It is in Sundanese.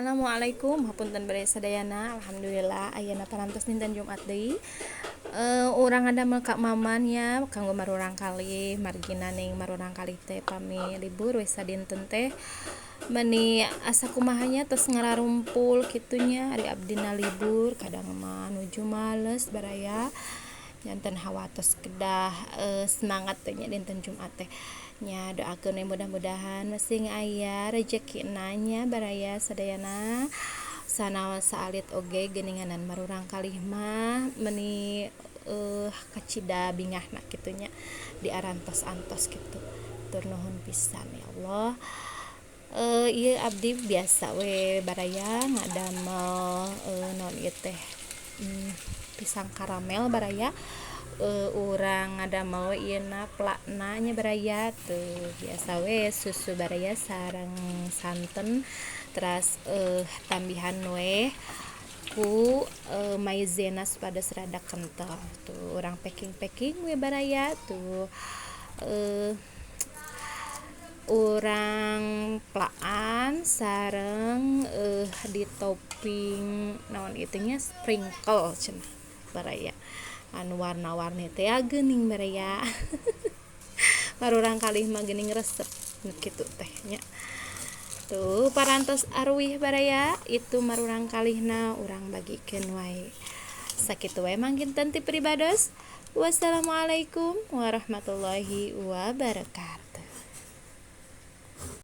Assalamualaikum, hapunten bade sadayana. Alhamdulillah ayeuna parantos dinten Jumat deui. Urang ngadamel ka Maman nya kanggo marurang kalih, margina ning marurang kalih teh pami libur we sadinten teh meuni asa kumaha nya, tos ngararumpul kitu nya. Ari abdina libur kadang mah nuju males, baraya. Janten hawatos kedah semangat teh nya dinten Jumat teh nya. Doakeun we mudah-mudahan masih aya rejekina nya, baraya sadayana. Sanaos saalit oge geuninganan marurang kalih mah meuni kacida bingahna kitu nya, diarantos-antos kitu. Hatur nuhun pisan, ya Allah. Ieu abdi biasa we, baraya, ngadamel naon ieu teh, pisang karamel, baraya. Urang ngadamel we ieuna plakna nya, baraya. Tuh, biasa we susu, baraya, sareng santen, teras tambihan we ku maizena supados rada kental. Tuh, urang packing-packing we, baraya. Tuh, urang plaan sareng di topping naon itu nya, sprinkle cenah, baraya, anu warna-warni teh geuning, baraya. Marurang kalih mah geuning resep nu kitu teh nya. Tuh, parantos aruih, baraya. Itu marurang kalihna urang bagikeun wae. Sakitu wae mangkinten ti pribados. Wassalamualaikum warahmatullahi wabarakatuh.